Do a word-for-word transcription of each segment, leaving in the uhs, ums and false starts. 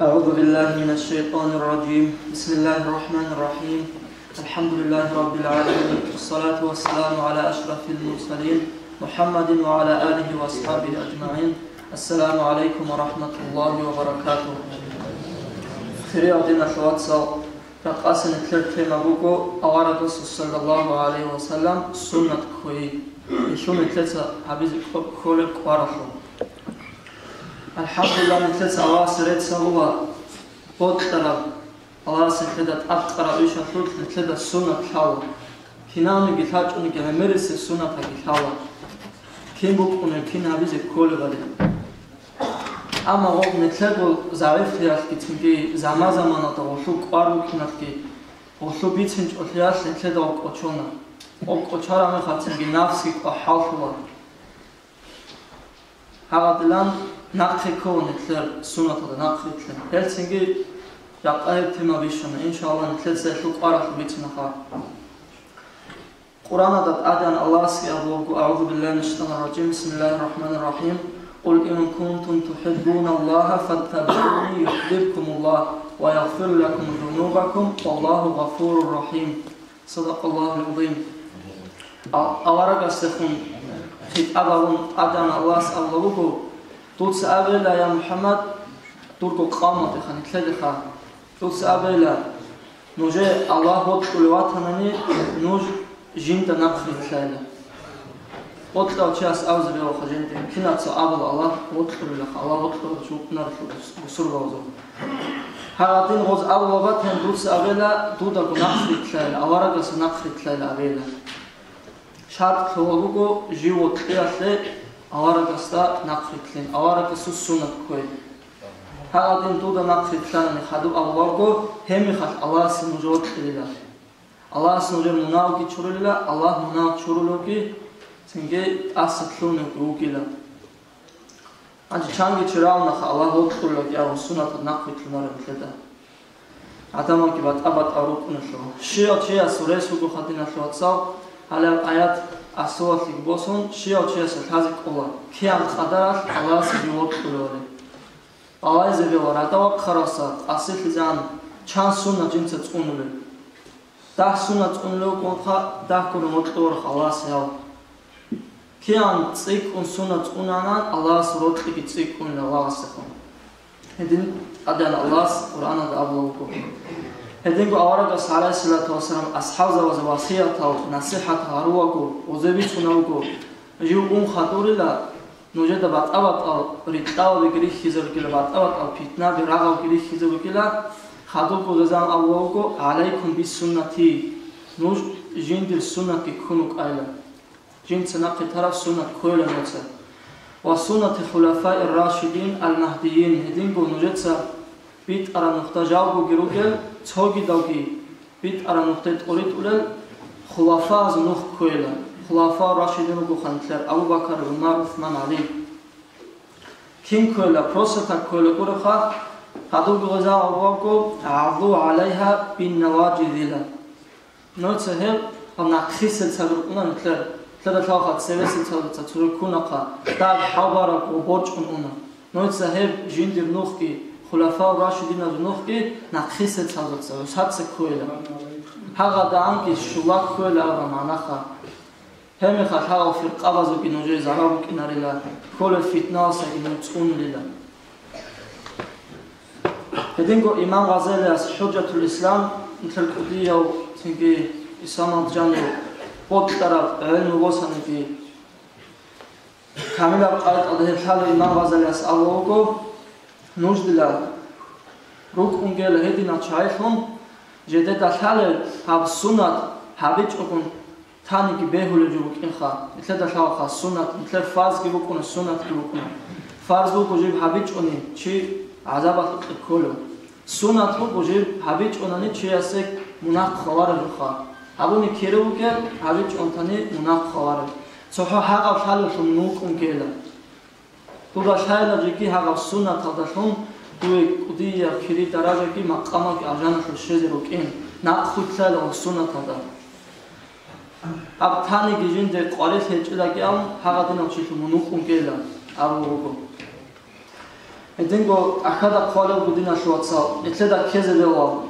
أعوذ بالله من الشيطان الرجيم. بسم الله الرحمن الرحيم. الحمد لله رب العالمين. والصلاة والسلام على أشرف المرسلين محمد وعلى آله وأصحابه أجمعين. السلام عليكم ورحمة الله وبركاته. Хириял диналъул вацал, ракъаси нилъер тема буго аварагасул саллаллагьу гӀалайгьи ва саллам суннат кквей. Гьелъул нилъеца гьабизе кколеб кӀваралъул. АлхӀамдулиллагь, нилъеца Аллагьасе рецц гьабула, бокьараб, Аллагьас нилъеда тӀадкъараб ишалъулъ нилъеда суннат лъала. Кинавниги лъачӀониги гӀемерисеб суннатаги лъала. Кин букӀунеб, кин гьабизе кколебали. Амма гъоб нилъего загӀифлъиялъги цинги заман-заманалда гъолъул кӀвар букӀиналъги, гъолъул бицинчӀолъиялъ нилъеда гъоб кӀочона. Гъоб кӀочараб мехалъ цинги нафсги кӀвахӀаллъула. Гьагъадилан нахъе ккола нилъер суннаталда нахърилълъин. Гьелцинги жакъа гьеб тема бищуна, иншаллагь, нилъеца гьелъул кӀваралъул бицинаха. Къуръаналда тӀадегӀан Аллагьасги абулебго: أعوذ بالله من الشيطان الرجيم. بسم الله الرحمن الرحيم. قل إن كنتم تحبون الله فاتبعوني يحببكم الله ويغفر لكم ذنوبكم والله غفور رحيم. صدق الله العظيم. А-, аварагасдехун хитӀаб гьабун тӀадегӀан Аллагьас абулеб буго: «Дуца абейила, я МухӀаммад, дурго къавмалдеха, нилъедеха, дуца абейила, нужее Аллагь вокьулев ватанани, нуж жинда нахърилълъайила». Вокьарав чияс абизе бегьуха жинде, кинаца абула Аллагь вокьулилаха, Аллагь вокьулев чи вукӀунарелъул бусурбабазул. Гьагъадин гъоз абула батани, дуца абейила, дудаго нахърилълъайила, аварагасда нахърилълъайила абейила. ШартӀ лъугьа буго жив вокьиялъе аварагасда нахърилълъин, аварагасул суннат кквей. Гьагъадин дуда нахърилълъанани хадуб абулебго, гьебмехалъ Аллагьасе нуж вокьилила. Аллагьас нужер мунагьалги чурулила, Аллагь мунагь чурулевги, цинги тӀаса лъугьуневги вугила. Гьанже чанги чи рагӀунаха Аллагь вокьулилан абун суннаталда нахърилълъунареб нилъеда. ГӀадамалги батӀа-батӀа рукӀуналъул. Щивав чиясул рес бугоха, диналъул вацал, гьале гьаб аят асулалъеги босун, щивав чиясда лъазе кӀола, кигӀан къадаралъ Аллагьасе жив вокьулевали. Балайзе бегьула, рагӀда вахъаравса къасилъизегӀан чан суннат жинца цӀунулел? ДагӀ суннат цӀунулев вукӀунха, дагь гурин вокьуларха Аллагьасе гьав. КигӀан цӀикӀкӀун суннат цӀунанан, Аллагьасул рокьиги цӀикӀкӀунила Аллагьасехун. Гьедин тӀадегӀан Аллагьас Къуръаналда абулеб буго. Гьединго аварагас, гӀалайгьиссалату вассалам, асхӀабзабазе васиятал, насихӀатал гьарулаго, гъозе бицунеб буго: жив ун хадурила, нужеда батӀа-батӀал рикьалабиги рихьизе ругила, батӀа-батӀал питнаби, рагъалги рихьизе ругила, хадубго гъезан абулеб буго: «ГӀалайкум биссуннати», нуж жиндир суннатги ккун вукӀайила. Жинца нахъе тараб суннат кквейила нужеца. «Ва суннати хулафаир рашидин ал-магьдийин», гьединго нужеца битӀараб нухда жалгоги ругел, цогидалги битӀараб нухде тӀоритӀулел хулафаазул нух кквейила. Хулафа рашидин ругоха нилъер: Абу Бакар, ГӀумар, ГӀусман, ГӀали. Кин кквейила? Просто так кквейила гуроха, хадубго гъезал абуго: «ГӀаззу гӀалайгьа биннаважизила». Нужеца гьеб гьаб нахъисел цаби рукӀуна нилъер. Нилъеда лъалха цевесел цаби цо-цо ккунаха, дагь хӀалбараб ва борчӀун уна. Нужеца гьеб жиндир нухги, хулафа рашидиназул нухги нахъисел цаби цо-цо гӀусаца кквейила. ГьагъадагӀанги щула кквейила абураб магӀнаха. Гьебмехалъ гьагъал фиркъабазулги нужее зарал букӀинарила, кколеб фитналъги нуж цӀунулила. Гьединго имам Гъазалияс, ХӀужатул Ислам, нилъер кӀудияв, цинги исламалда жанив бокьараб гӀелму босаниги, камилаб къагӀидаялда гьеб лъалев имам Гъазалияс абулеб буго: нуж дила рукӀунгейила гьединал чагӀилъун, жидеда лъалеб гьаб суннат гьабичӀогун таниги бегьулеб жо букӀинха. Нилъеда лъалха суннат, нилъер фарзги букӀуна, суннатги букӀуна. Фарз буго жиб гьабичӀони чи гӀазабалъукье кколев. Суннат буго жиб гьабичӀонани чиясе мунагь хъвалареб жоха. Гьабуни кире вугел, гьабичӀонтани мунагь хъвалареб. ЦохӀо гьагъаб лъалелъул мун вукӀунгейила. Дуда лъайла жеги гьагъаб суннаталдалъун дуе кӀудияб кири даражаги макъамалги алжаналъув щвезе рукӀин, нахъвилълъайла гьаб суннаталда. Гьаб таниги жинде къварилъи гьечӀилаги абун, гьагъадинав чилъун мун вукӀунгейилан абулеб буго. Гьединго тӀахьада хъвалев буго, диналъул вацал, нилъеда ккезе бегьула.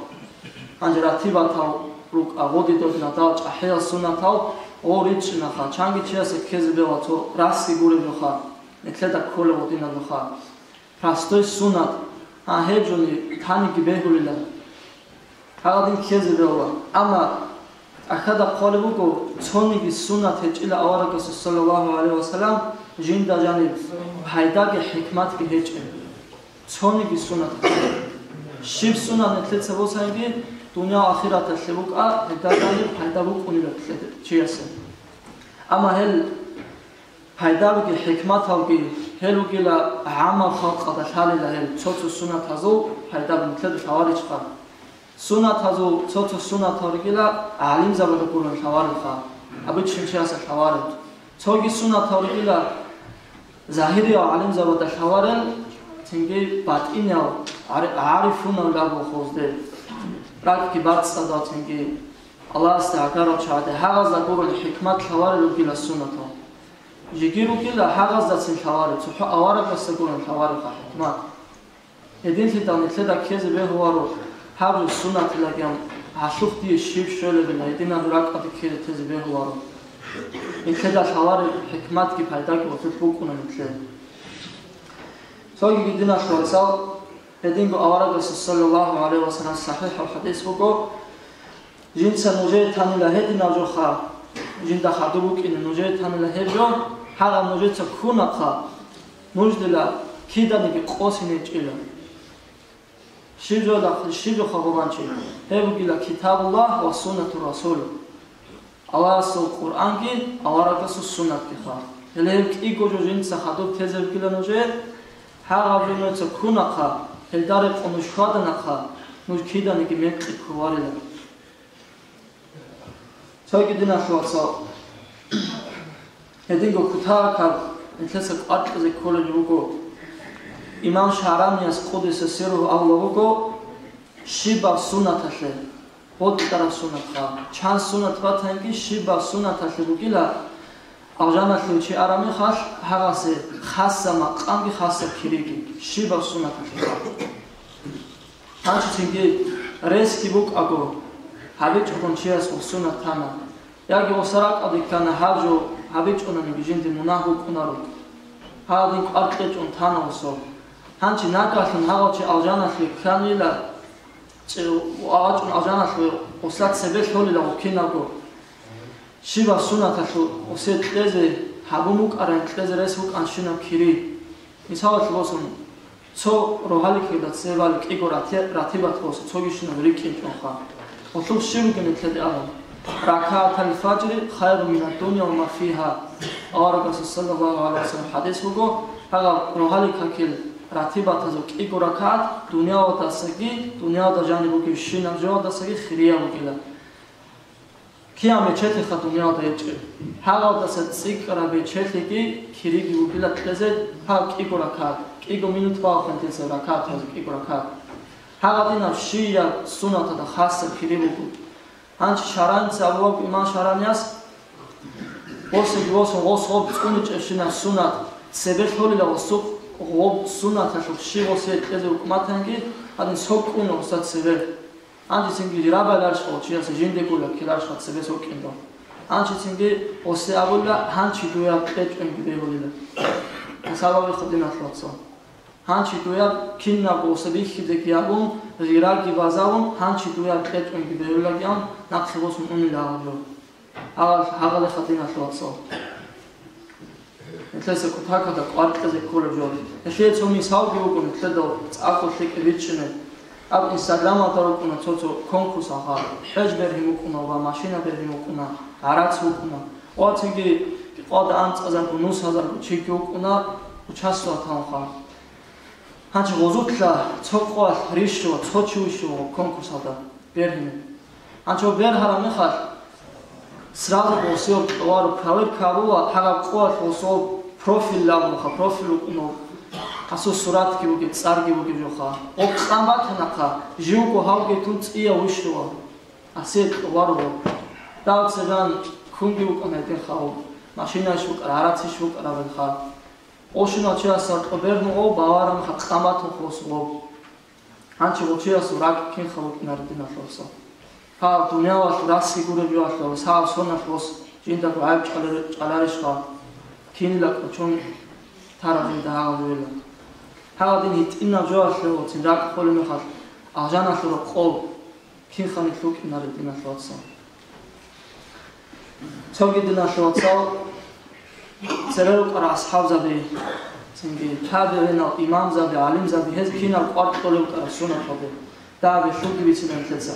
Гьанже ратибатал рукӀа, гъодидал, надал, чӀахӀиял суннатал гъов ричӀчӀинаха, чанги чиясе ккезе бегьула цо расги гуреб жоха, нилъеда кколеб гъодинаб жоха. Простой суннат, гьа, гьеб жони таниги бегьулила. Гьагъадин ккезе бегьула. Амма тӀахьада хъвалеб буго, цониги суннат гьечӀила аварагасул, саллаллагьу гӀалайгьи вассалам, жинда жаниб пайдаги хӀикматги гьечӀеб. Цониги суннат. Щиб суннат нилъеца босанги, дуниял ахираталъе букӀа, гьелда жаниб пайда букӀунила чиясе. Амма гьел пайдабиги хӀикматалги гьел ругила гӀаммаб халкъалда лъалила гьел цо-цо суннатазул пайдаби нилъеда лъаларищха? Суннатазул цо-цо суннатал ругила гӀалимзабазда гурун лъаларелха, обычный чиясда лъаларел. Цоги суннатал ругила загьириял гӀалимзабазда лъаларел, цинги батӀиниял гӀари-, гӀарифунал рагъулхъузде, ракӀги бацӀцӀадал, цинги Аллагьасда гӀагарал чагӀазде, гьагъазда гурун хӀикмат лъаларел ругила суннатал. Жеги ругила гьагъаздацин лъаларел, цохӀо аварагасда гурун лъаларелха хӀикмат. Гьединлъидал нилъеда ккезе бегьуларо гьаб жо суннатилаги, гьалъухъ дие щиб щолебила, гьединаб ракӀалде ккезе тезе бегьуларо. Нилъеда лъаларел хӀикматги пайдаги гъозулъ букӀуна нилъее. Цогиги, диналъул вацал, гьединго аварагасул, саллаллагьу гӀалайгьи вассалам, сахӀихӀаб хӀадис буго: Жинца нужее танила гьединаб жоха, жинда хадуб букӀине нужее танила гьеб жо, гьагъаб нужеца ккунахъа, нуж дила киданиги къосине гьечӀила. Щиб жо-, щиб жоха гъобанчи? Гьеб бугила Китабуллагь ва Суннату Расул. Аллагьасул Къуръанги аварагасул суннатгиха. Гьеле гьеб кӀиго жо жинца хадуб тезе бугила нужее, гьагъаб жо нужеца ккунахъа, гьелда рекъон нуж хьваданахъа, нуж киданиги мекъи кколарила. Цоги, диналъул вацал, гьединго кутакаб нилъеца кӀвар кьезе кколеб буго. Имам ШагӀранияс, къуддиса сирругьу, абулеб буго: щибаб суннаталъе, бокьараб суннатха, чан суннат батанги, щибаб суннаталъе бугила алжаналъув чи араб мехалъ гьагъасе хасаб макъамги хасаб кириги, щибаб суннаталъе. Гьанчи цинги ресги букӀаго, гьабичӀого чияс гъосунат тана, яги гъоса ракӀалде ккана гьаб жо гьабичӀонаниги жинде мунагь букӀунаро. Гьадин кӀвар кьечӀун тана гъосо. Гьанчи нагагьлъун гьагъав чи алжаналъе кканила, чӀе-, вачӀун алжаналъе гъоса цебе лъолила гъуккинаго. Щибаб суннаталъул гъосе кьезе гьабун букӀарай, кьезе рес букӀанщинаб кири. Мисалалъе босун, цо рогьаликкида цебали кӀиго рати-, ратибат босун, цогищинаб рикӀкӀинчӀунха. Гъолъул щиб бугеб нилъеде абун? «Ракаатал фажри хайрун минад дунья ва ма фигьа». Аварагасул, саллаллагьу гӀалайгьи вассалам, хӀадис буго, гьагъаб рогьаликкакил ратибатазул кӀиго ракаат дуниялалдасаги, дуниялда жаниб бугебщинаб жоялдасаги хирияб бугила. Кияв мечетиха дуниялда гьечӀеб, гьагъалдаса цӀикӀкӀараб мечетлъиги кириги вугила кьезе гьаб кӀиго ракагӀат, кӀиго минут балаха нилъеца ракагӀат гьазул кӀиго ракагӀат. Гьагъадинаб щияб суннаталда хасаб кири буго. Гьанчи ШагӀраница абулеб имам ШагӀранияс, босиги босун гъос гъоб цӀуничӀебщинаб суннат цебе лъолила гъосухъ, гъоб суннаталъухъ щиб гъосе кьезе вукӀун батанги, гьадин цо кӀуна гъоса цебе. Гьанже цинги жирабал аршал чиясе жиндего лаккиларшал цебес вукӀиндал. Гьанчи цинги гъосе абула, гьанчи дуяб кьечӀонги бегьулила. Асабаби хадиналъ вацал. Гьанчи дуяб кинабго гъоса бихьизеги абун, жираги базалун, гьанчи дуяб кьечӀонги бегьулаги ан, нахъе босун унила гьаб жо. Гьагъал-, гьагъалихъа диналъул вацал. Нилъеца кутакалда кӀвар кьезе кколеб жо. Нилъее цо мисалги вукӀун нилъеда цӀакъго лъикӀаб бичӀчӀине. Аб Инстаграмалда рукӀуна цо-цо конкурс аха. ХӀеж бергьин вукӀуна ва машина бергьин вукӀуна, гӀарац вукӀуна. Ва цинги къоялда анцӀазарго, нусазарго чиги вукӀуна участвовать гьавунха. Гьанчи гъозулъа цо къоялъ рищула, цо чи вищула конкурсалда бергьине. Гьанчо бергьараб мехалъ, сразу гъосие кьоларо, проверка гьабула, гьагаб къоялъ гъосул профиль абулаха, профиль вукӀунев, гьасул суратги бугеб, цӀарги бугеб жоха. Гъоб кьан батанахъа, живго гьавги тун цӀияв вищула. Гьасие кьоларо гъоб. Дав цебан кунги вукӀана гьединха гъоб, машинайищ вукӀара, гӀарацищ вукӀарабилха. Къошуна чиясда кьоберну гъов баваран къаматухъ гъос гъов. Гьанчи гъов чиясул ракӀ кинха вукӀинаре, диналъул вацал. Гьаб дуниялалъул раси гуреб жоялъул сагӀаб соналъ гъос жиндаго гӀайиб чӀалари-, чӀаларищха? Кинила кӀочон тараб жинда гьагъаб вугила. Гьагъадин гьитӀинаб жоялъе гъоцин ракӀ холеб мехалъ, алжаналъул рокъов кинха нилъ вукӀинаре, диналъул вацал. Цоги, диналъул вацал, цере рукӀарал асхӀабзаби, цинги табигӀинал имамзаби, гӀалимзаби, гьез кинал кӀвар кьолеб букӀараб суннаталде дагьаб лъугьги бицина нилъеца.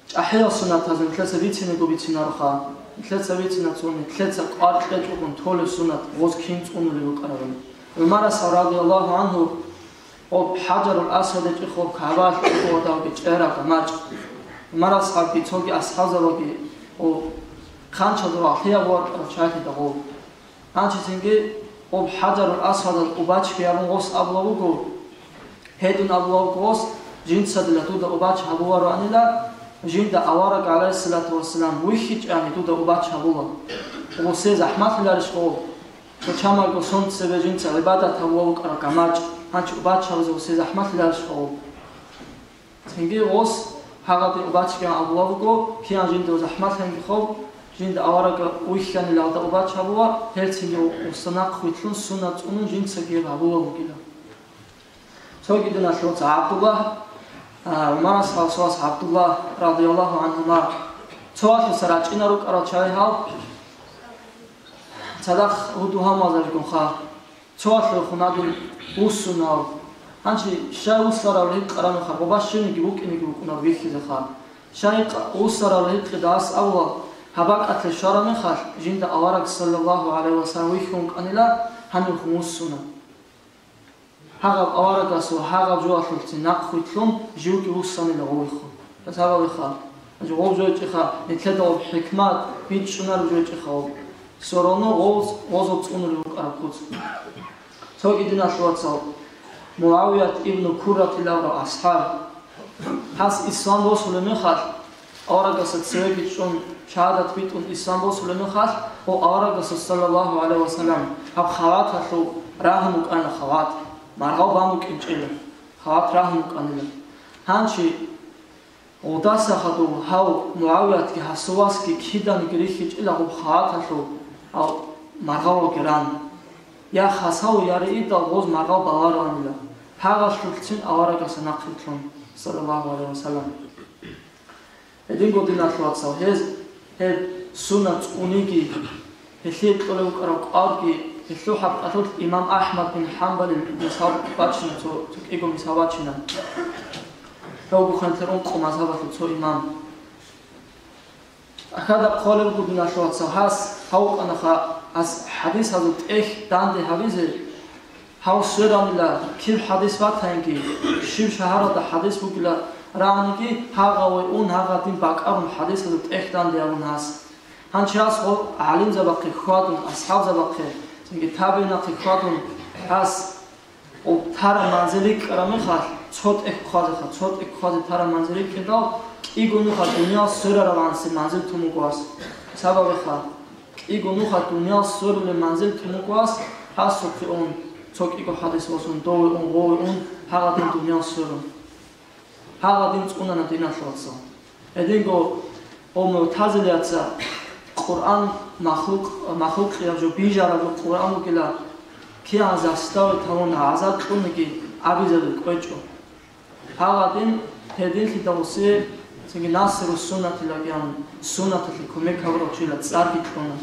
ЧӀахӀиял суннатаз нилъеца бициниго бицинароха. Нилъеца бицина цо, нилъеца кӀвар кьечӀогун толеб суннат гъоз кин цӀунулеб букӀарабали. ГӀумарас, радияллагьу гӀанхӀу, гъоб ХӀажарул Асвад гьечӀехъо КагӀбаялъ кӀодовги чӀераб гамачӀ. ГӀумар асхӀабги цоги асхӀабзабаги гъоб хъанчалда вагълъияб варкьарав чагӀилъидал гъов. Гьанчи цинги гъоб ХӀажарул Асвадалъ убачги гьабун гъос абулаб буго, гьедин абулаб буго гъос, жинцадила дуда убач гьабулароанила, жинда авараг, гӀалайгьиссалату вассалам, вихьичӀани дуда убач гьабула. Гъосе захӀмалъиларищ гъов? Гъо чамаго сон цебе жинца гӀибадат гьабулев вукӀарав гамачӀ, гьанчи убач гьабизе гъосе захӀмалъиларищха гъов? Цинги гъос гьагъадин убачган абулаб буго, киян жинда захӀмалъанги хъов, жинда авараг вихьанилалда убач гьабула, гьел цинги гъоса нахъвилълъун суннат цӀунун жинцаги гьеб гьабулаб бугила. Цоги, диналъул вацал, ГӀабдуллагь, а, ГӀумарас гьалсуас ГӀабдуллагь, радияллагьу гӀанхӀума, цо валъуса рачӀина рукӀарал чагӀи гьал, цадахъ гьудул-гьалмагъзабигунха, цо валъухъун гьадин вуссунав. Гьанчи щай вуссарав гьикъараб мехалъ, гъоба щивниги вукӀинеги вукӀунар вихьизеха. Щай гьикъ-, вуссарав гьикъида ас абула, гьаб бакӀалъе щвараб мехалъ, жинда авараг, саллаллагьу гӀалайгьи вассалам, вихьун вукӀанила, гьанивхъун вуссуна. Гьагъаб аварагасул гьагъаб жоялъулцин нахъвилълъун живги вуссанила гъовихъун. Гьаб гьабиха. Гьанже гъов жойчӀеха, нилъеда гъоб хӀикмат бичӀчӀунареб жойчӀеха гъоб. Всё равно гъоз-, гъозул цӀунулев вукӀараб куц. Цоги, диналъул вацал, МугӀавият ибну Курратил абурав асхӀаб. Гьас ислам босулеб мехалъ, аварагасда цевеги чӀун, шагьадат битӀун ислам босулеб мехалъ, гъо аварагасда, саллаллагьу гӀалайгьи вассалам, гьаб халаталъул рагьун вукӀана халат, маргъав бан букӀинчӀила, халат рагьун вукӀанила. Гьанчи гъодаса хадув гьав МугӀавиятги гьасул васги киданиги рихьичӀила гъоб халаталъул гьав маргъавалги ран. Я хасав, я риидал гъоз маргъав балароанила. Гьагъалъулцин аварагасда нахъвилълъун, саллаллагьу гӀалайгьи вассалам. Гьединго, диналъул вацал, гьез, гьеб суннат цӀуниги, гьелъие кьолев вукӀарав кӀварги, гьелъул хӀакъалъулъ имам АхӀмад бин ХӀамбалил мисал бачина, цо, цо кӀиго мисал бачина. Гьев вугоха ункъо мазгьабалъул цо имам. Ахада хъвалеб буго, диналъул вацал, гьас гьав вукӀанаха, гьас хӀадисазул тӀехь данде гьабизе, гьав сверанила, киб хӀадис батаниги, щиб шагьаралда хӀадис бугила раниги, гьагъаве ун, гьагъадин бакӀарун хӀадисазул тӀехь данде гьабун гьас. Гьанчи гьас гъо-, гӀалимзабахъе хьвадун, асхӀабзабахъе, цинги табигӀинахъе хьвадун, гьас Гъоб тараб манзил рикӀкӀараб мехалъ, цо тӀехь хъвазеха, цо тӀехь хъвазе тараб манзил рикӀкӀиндал, кӀиго нуха дуниял сверарабгӀанасеб манзил тун буго гьас. Сабабеха, кӀиго нуха дуниял сверулеб манзил тун буго гьас, гьасухъе ун, цо кӀиго хӀадис босун, дове ун, гъове ун, гьагъадин дуниял сверун. Гьагъадин цӀунана, диналъул вацал. Гьединго гъо мугӀтазилияца Къуръан махлукъ, махлукъияб жо, бижараб жо Къуръан бугила, кигӀан заставе тавун гӀазаб кьуниги абизабил кӀвечӀо. Гьагъадин гьединлъидал гъосие цинги Насирус-Суннатилагиян суннаталъе кумек гьабурав чила цӀарги кьуна.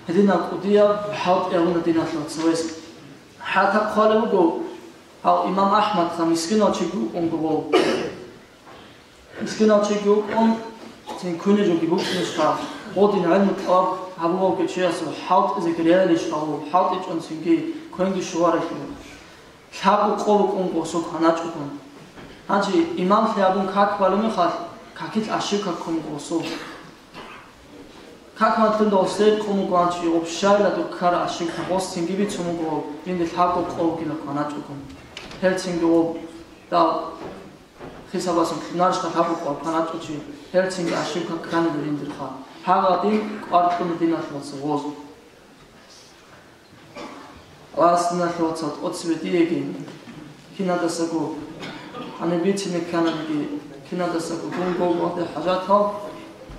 Гьединаб кӀудияб хӀалтӀи гьабуна, диналъул вацал, гьес. ХӀатта хъвалеб буго, гьав имам АхӀмадха мискинав чиги вукӀунго гъов. Мискинав чиги вукӀун, цин квине жоги букӀинищха, гъодин гӀелму тӀалаб гьабулев вугев чиясул хӀалтӀизеги релищха гъов, хӀалтӀичӀун цинги квенги щваралъув. Лъабго къо букӀунго гъосул кваначӀого. Гьанже имамлъи абун как балеб мехалъ, какилъ ошибка ккун буго гъосул. Как вантлъунда гъосие кьун буго гьанчи, гъоб щайила дур ккара ошибка, гъос цинги бицун буго, жинде лъабго къо бугила кваначӀого. Гьел цинги гъоб дал хисабасун лъунарищха лъабго къо кваначӀо чи, гьел цинги ошибка кканила жиндирха. Гьагъадин кӀвар кьуна, диналъул вацал, гъоз. Вас, диналъул вацал, тӀоцебе диеги, кинадасаго гьаниб бицине ккананиги, кинадасаго дун гьабулде хӀажатал,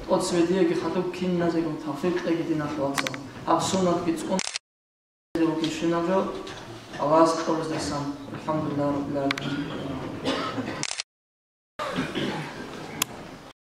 тӀоцебе диеги хадуб киназего тавфикъ кьеги, диналъул вацал. Гьаб суннатги цӀун ругищинаб жо Аллагьас кьолездасан. АлхӀамдулиллагьи раббил гӀаламин.